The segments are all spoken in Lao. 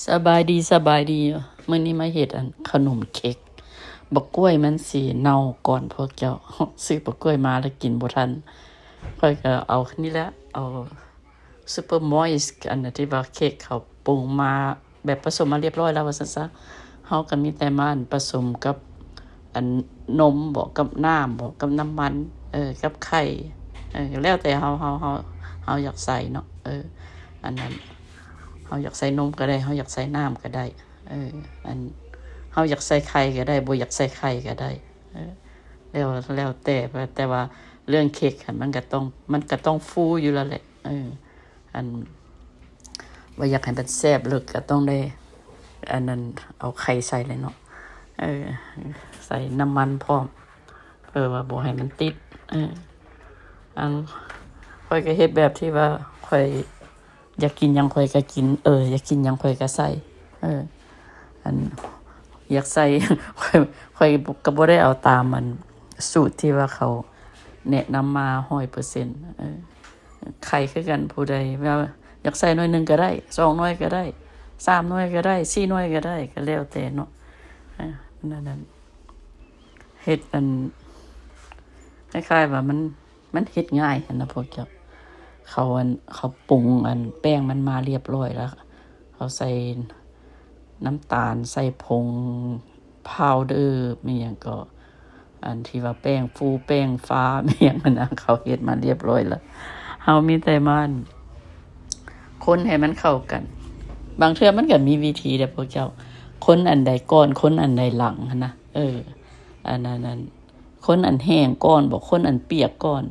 ສະບາຍດີ ສະບາຍດີ. ມື້ນີ້ມາເຮັດອັນຂະໜົມເຄັກ. ບັກກ້ວຍມັນຊິເນົ່າກ່ອນພວກເຈົ້າ. ຊື້ບັກກ້ວຍມາແລ້ວກິນບໍ່ທັນ. ຂ້ອຍກໍເອົານີ້ແຫຼະ ເອົາ Super Moist ອັນທີ່ວ່າເຄັກເຂົາປຸງມາແບບປະສົມມາລຽບຮ້ອຍແລ້ວວ່າຊັ້ນຊະ. ເຮົາກໍມີແຕ່ມາອັນປະສົມກັບ ອັນນົມບໍ ກັບນ້ຳບໍ ກັບນ້ຳມັນ ເອີ ກັບໄຂ່ ເອີ ແລ້ວແຕ່ເຮົາ ເຮົາ ເຮົາ ເຮົາຢາກໃສ່ເນາະ. ເອີ ອັນນັ້ນ ເຮົາຢາກໃສ່ນົມກໍໄດ້ ເຮົາຢາກໃສ່ນ້ຳກໍໄດ້ ເອີ ອັນ ເຮົາຢາກໃສ່ໄຂ່ກໍໄດ້ ບໍ່ຢາກໃສ່ໄຂ່ກໍໄດ້ ເອີ ແລ້ວ ແລ້ວແຕ່ ແຕ່ວ່າເລື່ອງເຄັກຫັ້ນ ມັນກໍຕ້ອງ ມັນກໍຕ້ອງຟູຢູ່ແລ້ວແຫຼະ ເອີ ອັນ ວ່າຢາກໃຫ້ມັນແຊບເລີກກໍຕ້ອງໄດ້ ອັນນັ້ນ ເອົາໄຂ່ໃສ່ແຫຼະເນາະ ເອີ ໃສ່ນ້ຳມັນພ້ອມ ເພື່ອວ່າບໍ່ໃຫ້ມັນຕິດ ເອີ ອັນ ຂ້ອຍກໍເຮັດແບບທີ່ວ່າຂ້ອຍຢາກກິນຫຍັງຂ້ອຍກໍກິນ ເອີ ຢາກກິນຫຍັງຂ້ອຍກໍໃສ່ ເອີ ອັນ ຢາກໃສ່ ຂ້ອຍ ຂ້ອຍກໍບໍ່ໄດ້ເອົາຕາມອັນສູດທີ່ວ່າເຂົາແນະນຳມາຮ້ອຍເປີເຊັນ ເອີ ໄຂ່ຄືກັນ ຜູ້ໃດວ່າຢາກໃສ່ໜ່ວຍໜຶ່ງກໍໄດ້ ສອງໜ່ວຍກໍໄດ້ ສາມໜ່ວຍກໍໄດ້ ສີ່ໜ່ວຍກໍໄດ້ ກໍແລ້ວແຕ່ເນາະ ເອີ ອັນນັ້ນ ເຮັດອັນ ຄ້າຍໆວ່າມັນ ມັນເຮັດງ່າຍຫັ້ນນະພວກເຈົ້າ. ເຂົາອັນ ເຂົາປຸງອັນແປ້ງມັນມາລຽບຮ້ອຍແລ້ວ ເຂົາໃສ່ນ້ຳຕານ ໃສ່ຜົງພາວເດີ ແມ່ນຫຍັງກໍ ອັນທີ່ວ່າແປ້ງຟູແປ້ງຟ້າ ແມ່ນຫຍັງຫັ້ນນະ ເຂົາເຮັດມາລຽບຮ້ອຍແລ້ວ. ເຮົາມີແຕ່ມາອັນ ຄົນໃຫ້ມັນເຂົ້າກັນ. ບາງເທື່ອມັນກໍມີວິທີເດ້ພວກເຈົ້າ ຄົນອັນໃດກ່ອນ ຄົນອັນໃດຫຼັງຫັ້ນນະ ເອີ ອັນນັ້ນ ອັນ ຄົນອັນແຫ້ງກ່ອນບໍ ຄົນອັນປຽກກ່ອນ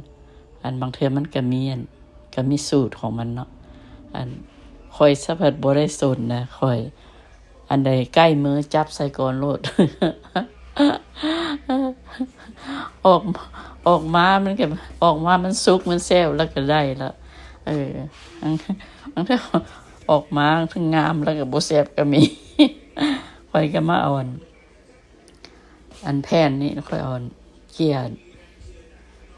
ອັນບາງເທື່ອມັນກໍມີ ອັນ ກໍມີສູດຂອງມັນເນາະ. ອັນ ຂ້ອຍສະພັດບໍ່ໄດ້ສົນນະ ຂ້ອຍ ອັນໃດໃກ້ມືຈັບໃສ່ກ່ອນໂລດ ອອກ ອອກມາມັນກໍ ອອກມາມັນສຸກມັນແຊບແລ້ວກໍໄດ້ລະ ເອີ ບາງເທື່ອອອກມາທັງງາມແລ້ວກໍບໍ່ແຊບກໍມີ. ຂ້ອຍກໍມາເອົາອັນ ອັນແຜ່ນນີ້ ຂ້ອຍເອົາເຈ້ຍ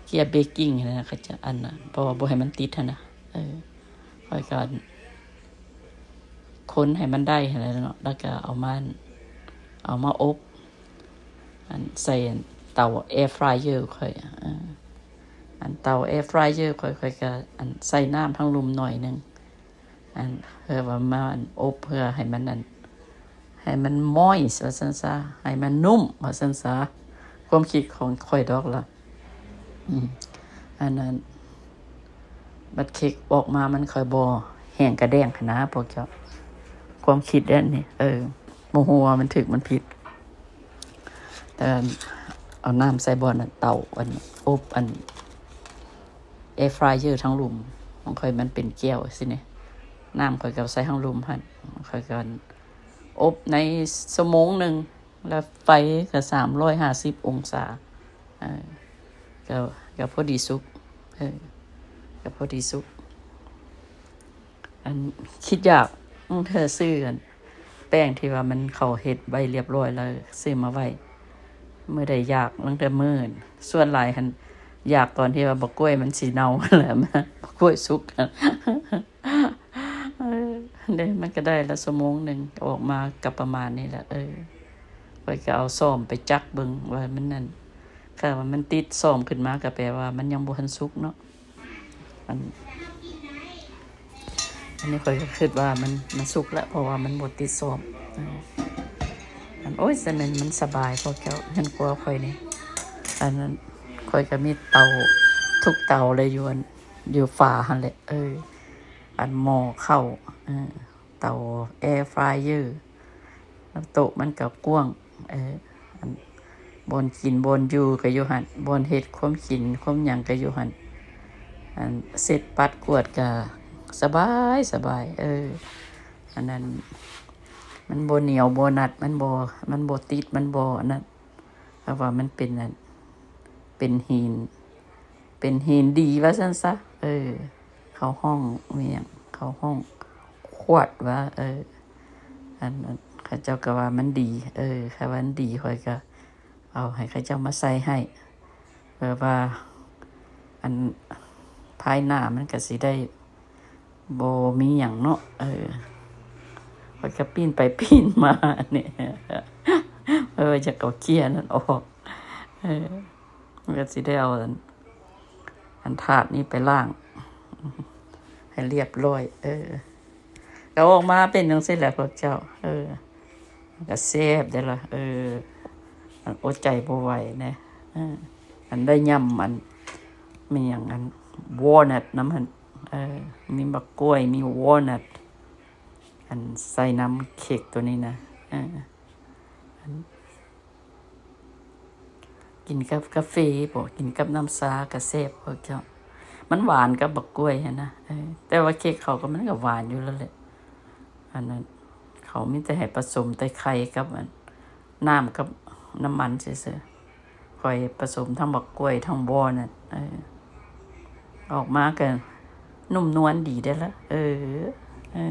ເຈ້ຍເບກກິ້ງຫັ້ນນະ ເຂົາຈະອັນນະ ເພາະວ່າບໍ່ໃຫ້ມັນຕິດຫັ້ນນະ ເອີ ຂ້ອຍກໍອັນ ຄົນໃຫ້ມັນໄດ້ຫັ້ນແຫຼະເນາະ ແລ້ວກໍເອົາມາ ເອົາມາອົບ ອັນ ໃສ່ອັນເຕົາແອຟຣາຍເຢີຂ້ອຍ ເອີ ອັນເຕົາແອຟຣາຍເຢີຂ້ອຍ ຂ້ອຍກໍອັນໃສ່ນ້ຳທັງລຸ່ມໜ້ອຍໜຶ່ງ ອັນ ເພື່ອວ່າມາອັນອົບ ເພື່ອໃຫ້ມັນອັນ ໃຫ້ມັນມອຍສ໌ ວ່າຊັ້ນຊະ ໃຫ້ມັນນຸ້ມ ວ່າຊັ້ນຊະ ຄວາມຄິດຂອງຂ້ອຍດອກລະ ອືມ ອັນນັ້ນ ບັດເຄັກອອກມາມັນຄ່ອຍບໍ່ແຫ້ງກະແດ້ງຫັ້ນນະພວກເຈົ້າ ຄວາມຄິດແບບນີ້ ເອີ ບໍ່ຮູ້ວ່າມັນຖືກມັນຜິດ ແຕ່ເອົານ້ຳໃສ່ບ່ອນອັນເຕົາອັນອົບອັນ ແອຟຣາຍເຢີທັງລຸ່ມ ຂອງຂ້ອຍມັນເປັນແກ້ວຊີ້ນີ້ ນ້ຳຂ້ອຍກໍໃສ່ທັງລຸ່ມຫັ້ນ ຂ້ອຍກໍອົບໃນຊົ່ວໂມງໜຶ່ງ ແລ້ວໄຟກໍສາມຮ້ອຍຫ້າສິບອົງສາ ເອີ ກໍ ກໍພໍດີສຸກ ເອີ ກໍພໍດີສຸກ. ອັນ ຄິດຢາກ ເທື່ອຊື້ອັນ ແປ້ງທີ່ວ່າມັນເຂົາເຮັດໄວ້ລຽບຮ້ອຍແລ້ວ ຊື້ມາໄວ້ ມື້ໃດຢາກ ລາງເທື່ອມື້ ສ່ວນຫຼາຍຫັ້ນຢາກຕອນທີ່ວ່າບັກກ້ວຍມັນຊິເນົ່າແລ້ວ ບັກກ້ວຍສຸກ ເອີ ເດ້ ມັນກໍໄດ້ລະຊົ່ວໂມງໜຶ່ງ ອອກມາກໍປະມານນີ້ແຫຼະ ເອີ ຂ້ອຍກໍເອົາຊ້ອມໄປຈັກເບິ່ງວ່າມັນນັ້ນ ຖ້າວ່າມັນຕິດຊ້ອມຂຶ້ນມາ ກໍແປວ່າມັນຍັງບໍ່ທັນສຸກເນາະ. ອັນ ອັນນີ້ຂ້ອຍກໍຄິດວ່າມັນ ມັນສຸກແລ້ວ ເພາະວ່າມັນບໍ່ຕິດຊ້ອມ ເອີ ອັນ ໂອ້ຍ ຊັ້ນແມ່ນມັນສະບາຍພວກເຈົ້າ ເຮືອນຄົວຂ້ອຍນີ້ ອັນນັ້ນ ຂ້ອຍກໍມີເຕົາ ທຸກເຕົາເລີຍ ຢູ່ອັນ ຢູ່ຝາຫັ້ນແຫຼະ ເອີ ອັນໝໍ້ເຂົ້າ ເອີ ເຕົາແອຟຣາຍເຢີ ແລ້ວໂຕະມັນກໍກວ້າງ ເອີ ອັນ ບ່ອນກິນບ່ອນຢູ່ກໍຢູ່ຫັ້ນ ບ່ອນເຮັດຄວາມກິນຄວາມຫຍັງກໍຢູ່ຫັ້ນ ອັນ ເຊັດປັດກວາດກໍສະບາຍ ສະບາຍ ເອີ ອັນນັ້ນ ມັນບໍ່ໜຽວບໍ່ໜັດ ມັນບໍ່ ມັນບໍ່ຕິດ ມັນບໍ່ອັນນັ້ນ ເພາະວ່າມັນເປັນອັນ ເປັນຫີນ ເປັນຫີນດີວ່າຊັ້ນຊະ ເອີ ເຂົາຮ້ອງອີ່ຫຍັງ ເຂົາຮ້ອງຄວາດວ່າ ເອີ ອັນ ອັນ ເຂົາເຈົ້າກໍວ່າມັນດີ ເອີ ຄັນວ່າມັນດີ ຂ້ອຍກໍເອົາໃຫ້ເຂົາເຈົ້າມາໃສ່ໃຫ້ ເພື່ອວ່າ ອັນ ພາຍໜ້າມັນກໍຊິໄດ້ ບໍ່ມີຫຍັງເນາະ ເອີ ຂ້ ກໍປີ້ນໄປປີ້ນມານີ້ ເອີ ຢາກເອົາເຈ້ຍນັ້ນອອກ ເອີ ມັນກໍຊິໄດ້ເອົາອັນ ອັນຖາດນີ້ໄປລ້າງໃຫ້ລຽບລ້ອຍ ເອີ ກໍອອກມາເປັນຈັ່ງຊີ້ແຫຼະພວກເຈົ້າ ເອີ ມັນກໍແຊບເດ້ລະ ເອີ ມັນອົດໃຈບໍ່ໄຫວແນ່ ເອີ ອັນໄດ້ຍຳອັນ ມີຫຍັງ ອັນ ວອນນັດນຳຫັ້ນ ເອີ ມີໝາກກ້ວຍ ມີວອນນັດ ອັນໃສ່ນຳເຄັກໂຕນີ້ນະ ເອີ ອັນ ກິນກັບກາເຟບໍ ກິນກັບນ້ຳຊາກະແຊບພວກເຈົ້າ ມັນຫວານກັບບັກກ້ວຍຫັ້ນນະ ເອີ ແຕ່ວ່າເຄັກເຂົາກໍ ມັນກໍຫວານຢູ່ແລ້ວແຫຼະ ອັນນັ້ນ ເຂົາມີແຕ່ໃຫ້ປະສົມແຕ່ໄຂ່ກັບອັນ ນ້ຳກັບນ້ຳມັນຊື່ໆ ຂ້ອຍປະສົມທັງບັກກ້ວຍທັງວອນນັ້ນ ເອີ ອອກມາກໍນຸ້ມນວນດີເດ້ລະ ເອີ ເອີ.